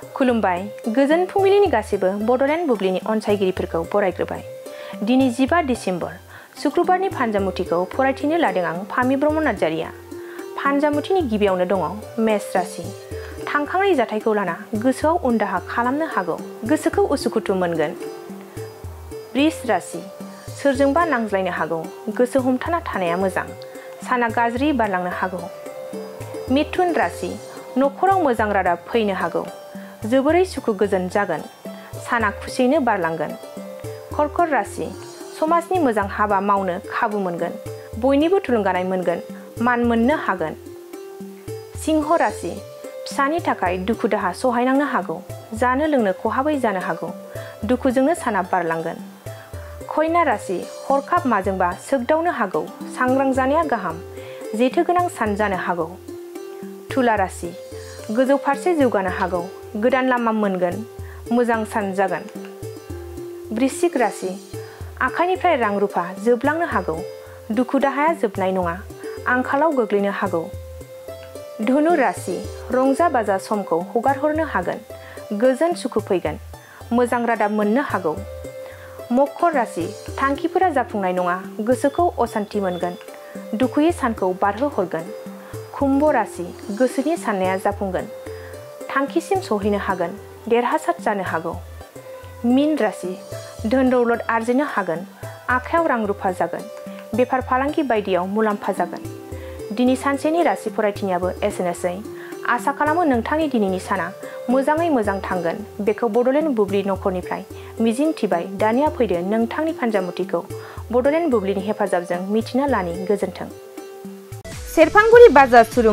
खुलुमबाय गोजोन फुंबिलिनि गासैबो बड'लेण्ड बुब्लिनि अनसायगिरिफोरखौ बरायग्रोबाय। दिनै 15 डिसेम्बर शुक्रबारनि फान्जामुथिखौ फरायथिनो लादों आं फामि ब्रह्म नार्जारिया। फान्जामुथिनि गिबियावनो दङ मेष राशि। थांखांनाय जाथायखौ लाना गोसोआव उनदाहा खालामनो हागौ, गोसोखौ उसुखुथु मोनगोन। वृष राशि। सोरजोंबा नांज्लायनो हागौ, गोसो हमथाना थानाया मोजां, साना गाज्रि बारलांनो हागौ। मिथुन राशि। नखराव मोजां रादाब फैनो हागौ, जोबोरै सुखु गोजोन जागोन, साना खुसियैनो बारलांगोन। कर्कट राशि। समाजनि मोजां हाबा मावनो खाबु मोनगोन, बयनिबो थुलुंगानाय मोनगोन, मान मोननो हागोन। सिंह राशि। फिसानि थाखाय दुखु दाहा सहायनांनो हागौ, जानो लोंनो खहाबै जानो हागौ, दुखुजोंनो साना बारलांगोन। कन्या राशि। हरखाब माजोंबा सोगदावनो हागौ, सांग्रां जानाया गाहाम, जेथो गोनां सान जानो हागौ। तुला राशि। गोजौ फारसे जौगानो हागौ, गोदान लामा मोनगोन, मोजां सान जागोन। वृश्चिक राशि। आखाइनिफ्राय रां रुफा जोबलांनो हागौ, दुखु दाहाया जोबनाय नङा, आंखालाव गोग्लैनो हागौ। धनु राशि। रंजा बाजा समखौ हगारहरनो हागोन, गोजोन सुखु फैगोन, मोजां रादाब मोननो हागौ। मकर राशि। थांखिफोरा जाफुंनाय नङा, गोसोखौ असान्थि मोनगोन, दुखुयै सानखौ बारहोहरगोन। कुम्भ राशि। गोसोनि साननाया जाफुंगोन, थांखिसिम सहैनो हागोन, देरहासार जानो हागौ। मीन राशि। धोन दौलत आरजिनो हागोन, आखायाव रां रुफा जागोन, बेफार फालांगि बायदियाव मुलाम्फा जागोन। दिनै सानसेनि राशि फरायथिनायाबो एसेनोसै। आसा खालामो नोंथांनि दिनैनि साना मोजाङै मोजां थांगोन, बेखौ बड'लेण्ड बुब्लि नखरनिफ्राय मिजिं थिबाय। दानिया फैदो नोंथांनि फान्जामुथिखौ बड'लेण्ड बुब्लिनि हेफाजाबजों मिथिना लानि। गोजोन्थों। सेरफांगुरि बाजार सुरु